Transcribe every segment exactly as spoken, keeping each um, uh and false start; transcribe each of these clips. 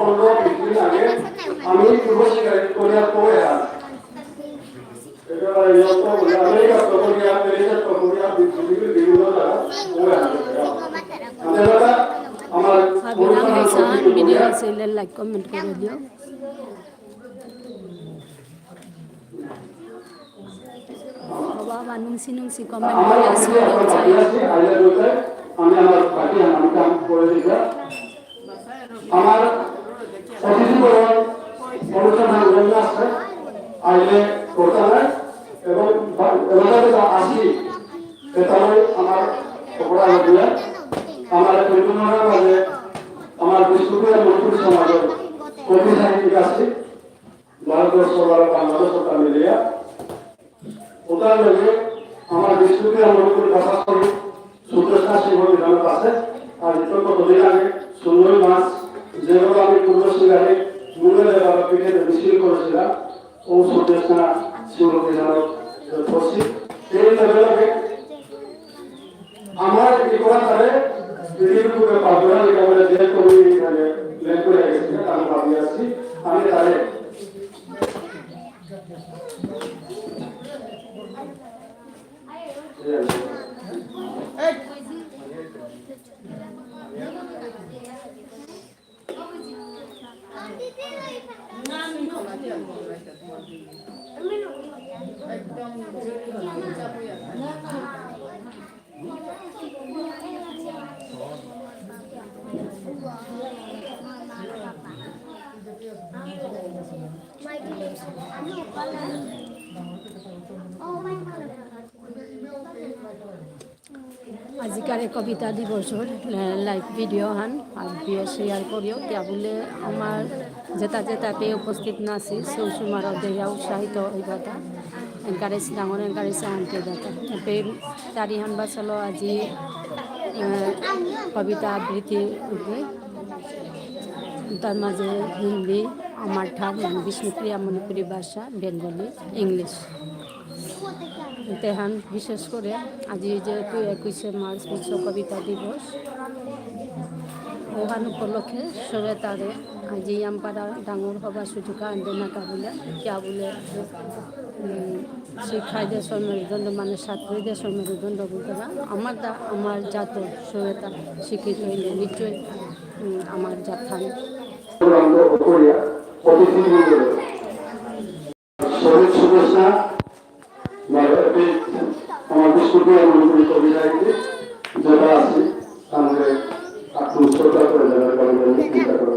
পনেরো বিশ দিন আগে আমি পূর্ব সিঙ্গারে কোরিয়ার পৌহান। একেবারে ইউরোপ, আমেরিকা তো কোরিয়া, আমেরিকা তো কোরিয়া, পৃথিবীর বিভিন্ন জায়গা পৌহান। আমার হাবিরাম হাসান ভিডিও আছে, লাইক কমেন্ট করে দিও। বাবা, বাবা, নুংসি, নুংসি, কমেন্ট আমার করে আসি, office-এ এখন বাকি আছে, আইলে বলতে আমি আমার বাকি আমি কাম করে দিতে। আমার অতিথি বরণ অনুষ্ঠান রোজ আছে, আইলে করতে হয় এবং বা-, এলাকাতে যা আসি, সেটা হয় আমার অপরাধ দিয়ে আমার পরিকল্পনার মাঝে আমার বিষ্ণুপ্রিয়া মণিপুরী সমাজের কবি সাহিত্যিক আছে, ভারতবর্ষ, বারো বাংলাদেশ, সরকার মিলিয়া। ওটার লগে আমার বিষ্ণুপ্রিয়া মণিপুরী ভাষা শহীদ সুদেষ্ণা সিংহ বিধানক আছে। আর এত কতদিন আগে ষোলোই মার্চ, যেভাবে আমি পূর্ব সিঙ্গারে মুঙেদে বাবা পিঠেতে মিছিল করেছিলাম, ও সুদেষ্ণা সিংহ বিধানক উপস্থিত। এই লগে লগে আমার এই কথাটারে পৃথিবীর বুকে পাবনা লেখা বলে যে কবি মানে লেখ করে গেছে, আমি ভাবি আসছি, আমি তারে আজিকার এই কবিতা দিবসর, এ, live video হান আর ভিডিও share করিও, কিয়া বুলে আমার যেতা যেতা পে উপস্থিত না আছি, সৌ সুমার দেয়া উৎসাহিত হইবাতা, encourage, ডাঙর encourage আনতে দাতা। এপে তারিহান বাসলো আজি, এ, কবিতা আবৃত্তি উঠবে। তার মাঝে হিন্দি, আমার ঠার, মানে বিষ্ণুপ্রিয়া মণিপুরী ভাষা, বেঙ্গলি, ইংলিশ। তেহান বিশেষ করে আজি যেহেতু একুশে মার্চ বিশ্ব কবিতা দিবস, ওহান উপলক্ষে সবে তারে আজি ইয়ামপারা ডাঙর হবা সুযোগ আনতে না কা বুলে, কিয়া বুলে, উম, শিক্ষাই দেশর মেরুদণ্ড, মানে ছাত্রই দেশর মেরুদণ্ড বুলতারা। আমার দা-, আমার জাত সবে তা শিক্ষিত হইলে নিশ্চয়, উম, আমার জাতহান। শহীদ সুদেষ্ণা, মানে, এপি আমার বিষ্ণুপ্রিয়া মণিপুরী কবি সাহিত্যিক যেটা আছে, তাহলে আপনি শ্রদ্ধা করে যাবেন, বলে আমি চিন্তা করব।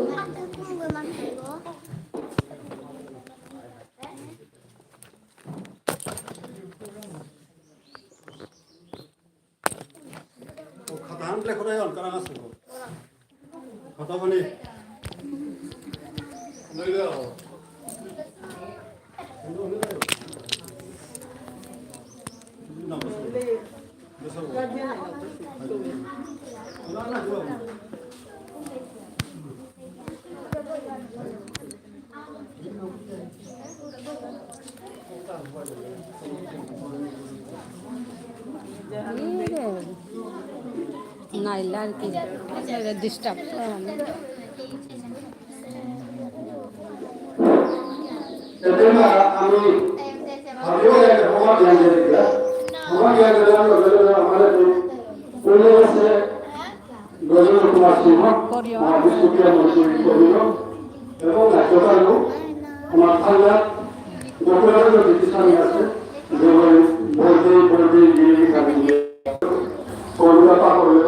ও, খাতাহান লেখো রে, অন করা আছে গো। খাতা বনি। লই যাও। নাইলে আর কি, ডিস্টার্ব। এতে না আমি ভাবিও লাগে, হবা জ্ঞান দিয়ে দিলা। হবা জ্ঞান দিলাম, আমাদের পরিবেশে ব্রজেন্দ্র কুমার সিংহ, আমার বিষ্ণুপ্রিয়া মণিপুরী কবি এবং নাট্যকার, আমার থানা গোকুলানন্দ গীতিস্বামী আছে, যেমন বলতে বলতে গিয়ে গিয়ে কবিতা পাঠ করলে,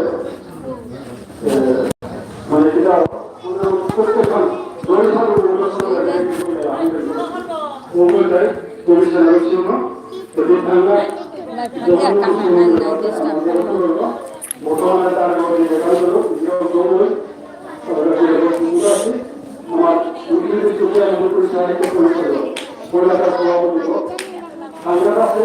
এ, মানে এটা প্রত্যেকখন দলিত ঠাকুর মুখস্থ করে দেয়, ওগুলো দেয়, কবি সেনারও ছিল, তো যে থানা যখন বর্তমানে তার মধ্যে এখানে হলো, যে দল হই, আমরা সেরকম সুবিধা আছে। আমার উদ্ভিদের চোখে আমি করে সাহিত্য পরিষদ, কলকাতার সভাপতি, আমরা আছে,